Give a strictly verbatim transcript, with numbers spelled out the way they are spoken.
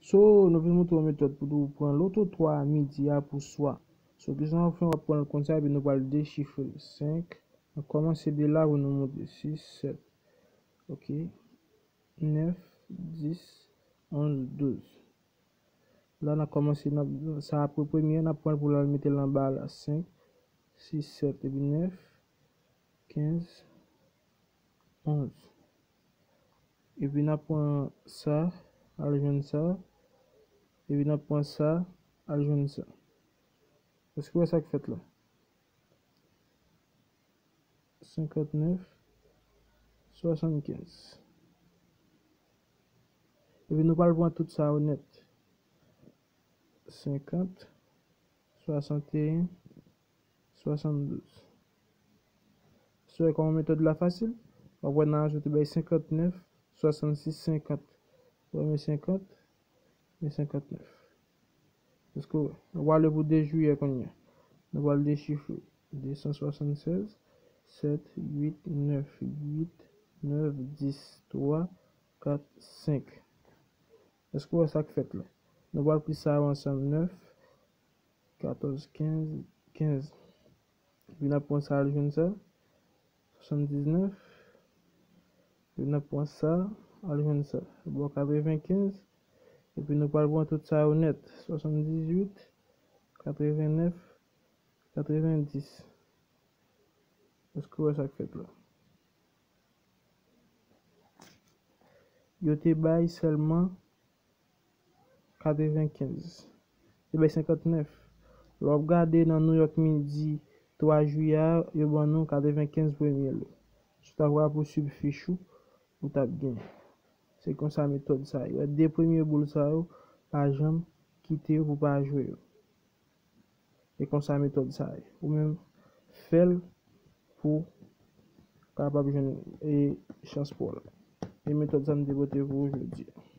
So, nou vin montre yon metòd pou nou pran loto twa a midi a pou swa. So, kisa w ap fè, w ap pran l konsa, epi nou pral dechifre l. Senk, nou kòmanse de la pou nou monte. Sis, sèt, ok, nèf, dis, onz, douz. La, n ap kòmanse, n ap, sa apre premye, n ap pran l pou l al mete l anba la. Senk, sis, sèt, epi nèf, kenz, onz. Epi n ap pran sa, al jwenn sa. Epi n ap pran sa, al jwenn sa. Èske w wè sa k fèt la? Senkantnèf, swasannkenz. Epi nou pral pran tout sa yo nèt. Senkant, swasanteyen, swasanndouz. So, kòman metòd la fasil? W ap wè nan ajoute bay senkantnèf, swasannsis, senkant. Premye senkant, men senkantnèf. Èske w wè? Nou pral pou de jiyè kounye a. Nou pral dechifre. De san swasannsèz, sèt, uit, nèf, uit, nèf, dis, twa, kat, senk. Èske w wè sa k fèt la? Nou pral plis sa yo ansanm, nèf, katòz, kenz, kenz. Epi n ap pran sa al jwenn sa, swasanndiznèf. Epi n ap pran sa al jwenn sa. Bon, katrevenkenz. Epi nou pral pran tout sa yo nèt, swasanndizuit, katrevennèf, katrevendis. Èske w wè sa k fèt la? Yo te bay sèlman katrevenkenz. Te bay senkantnèf. Lè w ap gade nan New York Midi twa jiyè a, yo ban nou katrevenkenz premye lo. Si w ta pral pou swiv fich ou, ou t ap gen. Se konsa metòd sa ye. De premye boul sa yo, pa janm kite yo pou pa jwe yo. E konsa metòd sa ye. Ou menm, fè l pou kapab jwenn e chans pou w la. E metòd sa m te pote pou ou jodi a.